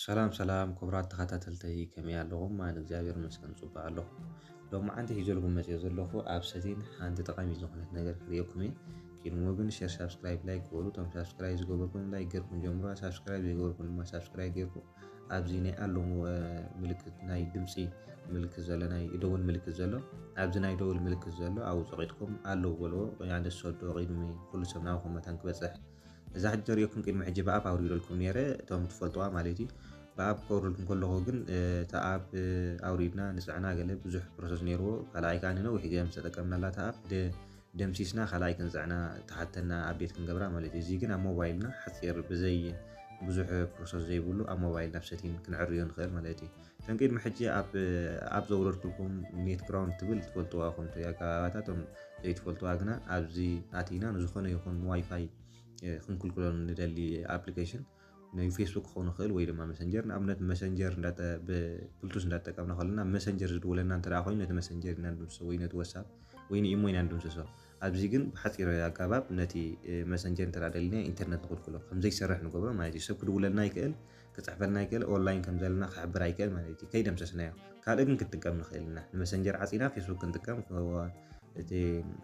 ሰላም ሰላም ክቡራት ተኸታተልተይ፣ ከመይ ኣለኹም? ኣነ እግዚኣብሔር ይመስገን ጽቡቕ ኣለኹ። ሎማዓንቲ ሒዘልኩም መጽየ ዘለኹ ኣብ ሰቲን ሓንቲ ጠቓሚ ዝኾነት ነገር ክርእየኩም እየ። ቅድሚኡ ግን ሸር፣ ሳብስክራይብ፣ ላይክ ግበሩ። እቶም ሳብስክራይብ ዝገበርኩም ላይክ ጌርኩም ጀምሩዋ። ሳብስክራይብ ዘይገበርኩም ድማ ሳብስክራይብ ጌርኩም ኣብዚ ናይ ኣለዉ ምልክት፣ ናይ ድምፂ ምልክት ዘሎ፣ ናይ ደወል ምልክት ዘሎ፣ ኣብዚ ናይ ደወል ምልክት ዘሎ ኣብኡ ፀቒጥኩም ኣለዉ በልዎ። ያንደ ሰዶ ቅድሚ ኩሉ ሰብ ናብኹም መታን ክበፅሕ እዛ ሕጂ ተርእየኩም ቅድሚ ሕጂ ብኣፕ ኣውሪደልኩም ነይረ፣ እቶም ትፈልጥዋ ማለት እዩ። ብኣፕ ከውርደልኩም ከለኹ ግን እታ ኣፕ ኣውሪድና ንፅዕና ገለ ብዙሕ ፕሮሰስ ነይርዎ። ካልኣይ ከዓ ንነዊሕ ግዜ ምስ ተጠቀምናላ እታ ኣፕ ደ- ደምሲስና ካልኣይ ክንፅዕና ተሓተና ኣፕዴት ክንገብራ ማለት እዩ። እዚ ግን ኣብ ሞባይልና ሓፂር ብዘይ ብዙሕ ፕሮሰስ ዘይብሉ ኣብ ሞባይልና ኣብ ሰቲን ክንዕርዮ ንኽእል ማለት እዩ። እተን ቅድሚ ሕጂ ኣብ ኣፕ ዘውረድኩልኩም ኔት ግራውንድ ትብል ትፈልጥዋ ኹም ኣጋባባታ፣ እቶም ዘይትፈልጥዋ ግና ኣብዚ ኣቲና ንዝኾነ ይኹን ዋይፋይ ክንክልክሎ ንደሊ ኣፕሊኬሽን ናይ ፌስቡክ ክኸውን ይኽእል ወይ ድማ መሰንጀር። ንኣብነት መሰንጀር እንዳጠ- ብብሉቱዝ እንዳተጠቀምና ከለና መሰንጀር ዝድውለና እንተ ደኣ ኮይኑ ነቲ መሰንጀር ኢና ንድምስሶ ወይ ነቲ ዋትሳፕ ወይ ንኢሞ ኢና ንድምስሶ። ኣብዚ ግን ብሓፂር ኣገባብ ነቲ መሰንጀር እንተ ደኣ ደሊና ኢንተርነት ንኽልክሎ ከም ዘይሰርሕ ንገብሮ ማለት እዩ። ሰብ ክድውለልና ይኽእል፣ ክፅሕፈልና ይኽእል፣ ኦንላይን ከም ዘለና ክሕብር ኣይክእል ማለት እዩ። ከይደምሰስናዮ ካልእ ግን ክትጥቀም ንኽእል ኢና። ንመሰንጀር ዓፂና ፌስቡክ ክንጥቀም እቲ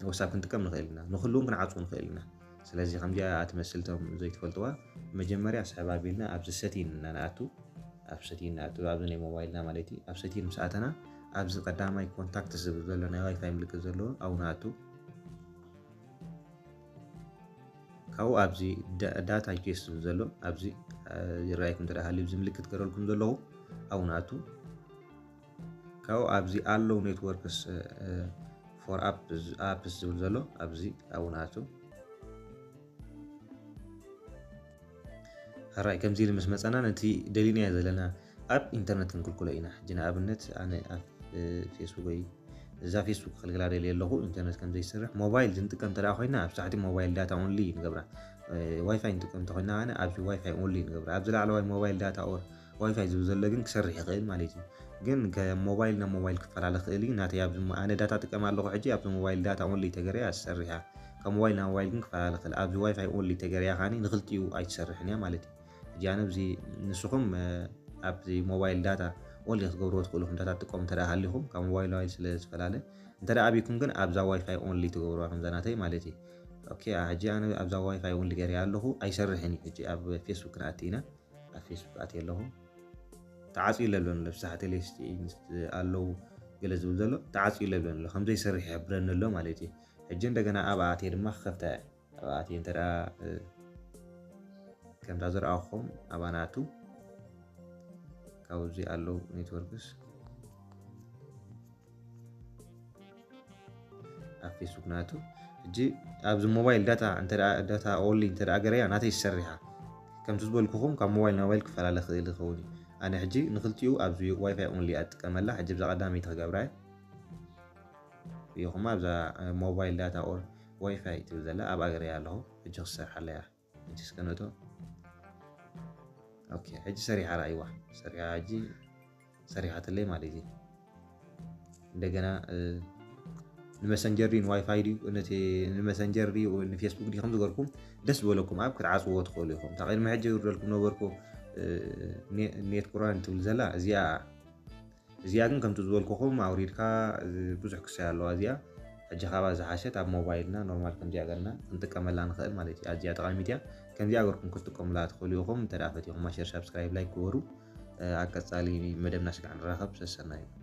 ዋትሳፕ ክንጥቀም ንኽእል ኢና፣ ንኹሉ እውን ክንዓጽዎ ንኽእል ኢና። ስለዚ ከምዚኣ ትመስል እቶም ዘይትፈልጥዋ መጀመርያ ስሕብ ኣቢልና ኣብዚ ሰቲን ኢና ንኣቱ። ኣብ ሰቲን ንኣቱ፣ ኣብዚ ናይ ሞባይልና ማለት እዩ። ኣብ ሰቲን ምስ ኣተና ኣብዚ ቀዳማይ ኮንታክት ዝብል ዘሎ ናይ ዋይፋይ ምልክት ዘለዎ ኣብኡ ንኣቱ። ካብኡ ኣብዚ ዳ- ዳታ ዩኤስ ዝብል ዘሎ ኣብዚ ይረኣይኩም እንተ ደኣ ሃልዩ፣ እዚ ምልክት ገረልኩም ዘለኹ ኣብኡ ንኣቱ። ካብኡ ኣብዚ ኣለው ኔትወርክስ ፎር ኣፕስ ዝብል ዘሎ ኣብዚ ኣብኡ ንኣቱ። ሕራይ ከምዚ ኢሉ ምስ መፀና ነቲ ደሊናዮ ዘለና ኣብ ኢንተርነት ክንክልክሎ ኢና። ሕጂ ንኣብነት ኣነ ኣብ ፌስቡክ ወይ እዛ ፌስቡክ ክልግላ ደልየ ኣለኹ፣ ኢንተርነት ከም ዘይሰርሕ። ሞባይል ዝንጥቀም እንተ ደኣ ኮይና ኣብ ሳሕቲ ሞባይል ዳታ ኦንሊ ንገብራ። ዋይፋይ ንጥቀም እንተኮይና ኣነ ኣብዚ ዋይፋይ ኦንሊ ንገብራ። ኣብዚ ላዕለዋይ ሞባይል ዳታ ኦር ዋይፋይ ዝብል ዘሎ ግን ክሰርሕ ይኽእል ማለት እዩ። ግን ካብ ሞባይል ናብ ሞባይል ክፈላለ ክእል እዩ። ናተይ ኣብዚ ኣነ ዳታ ጥቀም ኣለኹ ሕጂ ኣብዚ ሞባይል ዳታ ኦንሊ ተገርያ ትሰርሕ እያ። ካብ ሞባይል ናብ ሞባይል ግን ክፈላለ ክእል። ኣብዚ ዋይፋይ ኦንሊ ተገርያ ካኒ ንክልቲኡ ኣይትሰርሕን እያ ማለት እዩ። ሕጂ ኣነ ኣብዚ ንስኹም ኣብዚ ሞባይል ዳታ ኦንሊ ክትገብርዎ ትኽእሉ ኢኹም። ዳታ ትጥቀሙ እንተ ደኣ ሃሊኹም ካብ ሞባይል ሞባይል ስለ ዝፈላለ እንተ ደኣ ኣቢኩም ግን ኣብዛ ዋይፋይ ኦንሊ ትገብርዋ ከምዛ ናተይ ማለት እዩ። ኦኬ ሕጂ ኣነ ኣብዛ ዋይፋይ ኦንሊ ገርያ ኣለኹ ኣይሰርሕን እዩ። ሕጂ ኣብ ፌስቡክ ክንኣቲ ኢና። ኣብ ፌስቡክ ኣትየ ኣለኹ። ተዓፅዩ ለሎ ኣሎ ብሳሕ ቴሌስቲ ኣለዉ ገለ ዝብል ዘሎ ተዓፅዩ ለሎ ኣሎ ከም ዘይሰርሕ ይሕብረኒ ኣሎ ማለት እዩ። ሕጂ እንደገና ኣብኣ ኣትየ ድማ ክኸፍታ እየ። ኣብኣ ኣትየ እንተ ደኣ ከምታ ዝረኣኹም ኣብኣ ንኣቱ። ካብዚ ኣለዉ ኔትወርክስ ኣብ ፌስቡክ ንኣቱ። ሕጂ ኣብዚ ሞባይል ዳታ እንተ ዳታ ኦንሊ እንተ ገረያ ናተይ ዝሰርሓ ከምቲ ዝበልኩኹም ካብ ሞባይል ናብ ሞባይል ክፈላለ ክእል ይኸውን እዩ። ኣነ ሕጂ ንክልቲኡ ኣብዚ ዋይፋይ ኦንሊ እያ ትጥቀመላ። ሕጂ ብዛ ቀዳመይቲ ክገብራ እየ። ሪኢኹማ ኣብዛ ሞባይል ዳታ ኦር ዋይፋይ ትብል ዘላ ኣብኣ ገረያ ኣለኹ። ሕጂ ክሰርሓላ እያ። ሕጂ እስከ ንእቶ። ኦኬ ሕጂ ሰሪሓ ራእይዋ ሰሪሓ ሕጂ ሰሪሓትለይ ማለት እዩ። እንደገና ንመሰንጀር ድዩ ንዋይፋይ ድዩ ነቲ ንመሰንጀር ድዩ ንፌስቡክ ድዩ ከም ዝገርኩም ደስ ዝበለኩም ኣብ ክትዓፅዎ ትኽእሉ ኢኹም። እታ ቅድሚ ሕጂ ዝውርደልኩም ነበርኩ ኔት ቁራን ትብል ዘላ እዚኣ እዚኣ ግን ከምቲ ዝበልኩኹም ኣውሪድካ ብዙሕ ክሳይ ኣለዋ እዚኣ። ሕጂ ካብኣ ዝሓሸት ኣብ ሞባይልና ኖርማል ከምዚኣ ገርና ክንጥቀመላ ንኽእል ማለት እዩ። ኣዚኣ ጠቓሚት እያ። ከምዚኣ ገርኩም ክትጥቀሙላ ትኽእሉ ኢኹም። እንተ ደኣ ፈቲኹማ ሸር ሳብስክራይብ ላይክ ግበሩ። ኣብ ቀጻሊ መደብና ስጋዕ ንራኸብ። ሰሰናዩ።